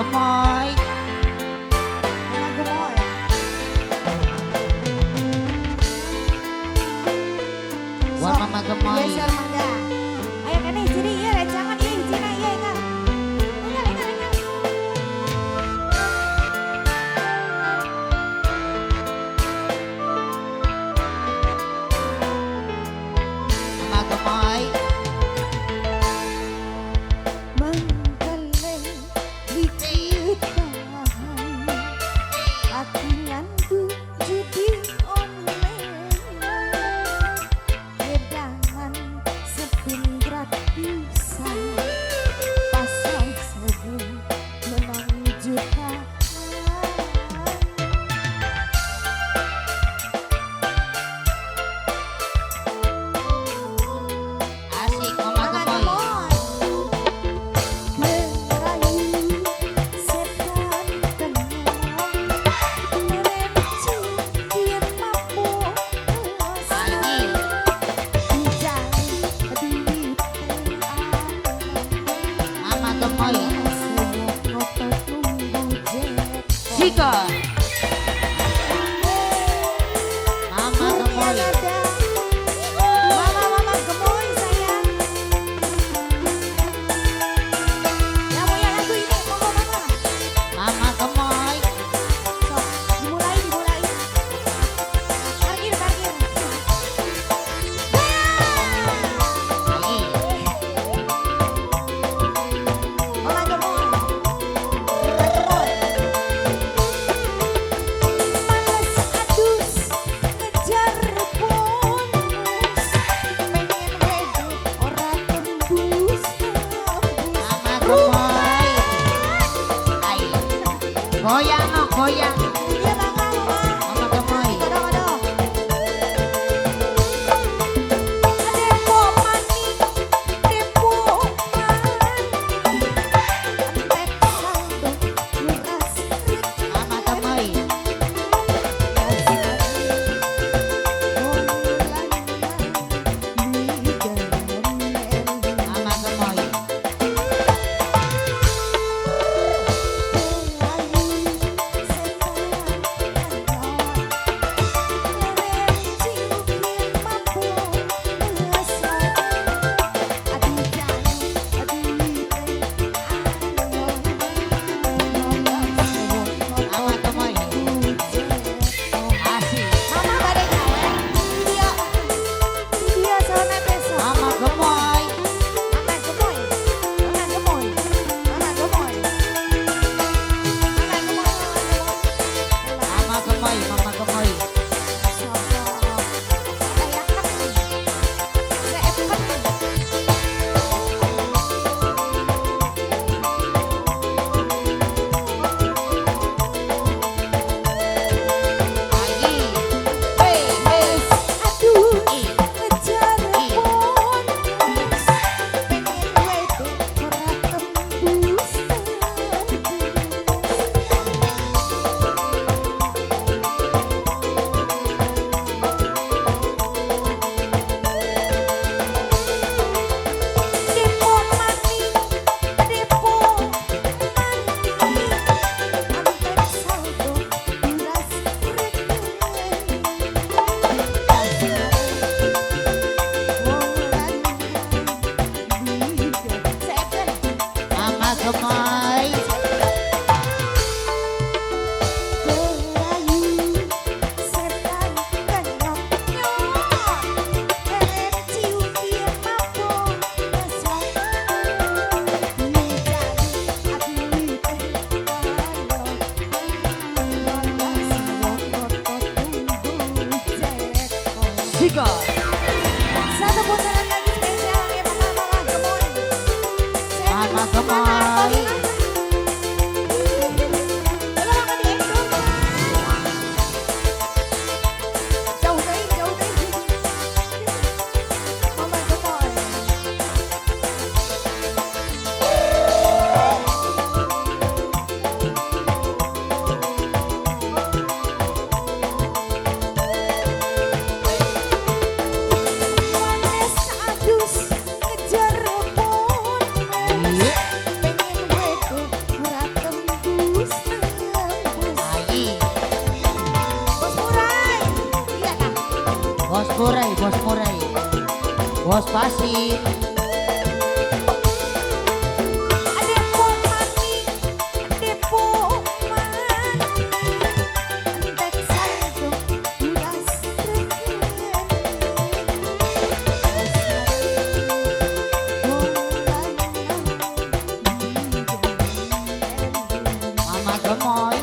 Gemoy. Mama Gemoy. Wah, Mama Gemoy. Geser mangga. Ayo kene sini ya rencangan ieu hijina ieu enggak. Enggak, enggak, enggak. Mama Gemoy. Mengkele diciptakan aku nyandu judi online wedangan sepin gratisan pasang sewu menang jutaan. Asik Mama Mama Gemoy. Gemoy. Ngerayu setan tenang, ngerencu yen mampu Lagi. Dicari duit Mama Gemoy. Ngotot nunggu jackpot. Sika. Mama Gemoy. Mama, Mama Gemoy sayang. Yang punya lagu ini, monggo Mama. Mama Gemoy. Sok, dimulai, dimulai. Parkir, parkir. Lagi. Mama Gemoy. Mama Gemoy. Males adus ngejar bonus. Pengen wedok ora tembus tembus. Mama Gemoy. Ayo. Goyang no, goyang. Iya mama, mama. Mama Gemoy. Kodo-kodo. Depo maning, depo maning. Entek saldo nguras Mama Gemoy. Mama Gemoy. Samurai. Bos pasir. Mama Gemoy.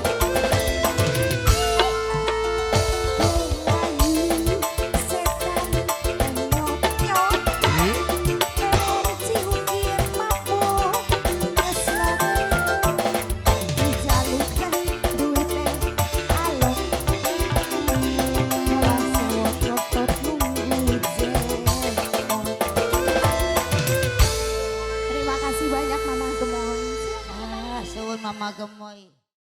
Terima kasih banyak Mama Gemoy. Ah, suwun Mama Gemoy.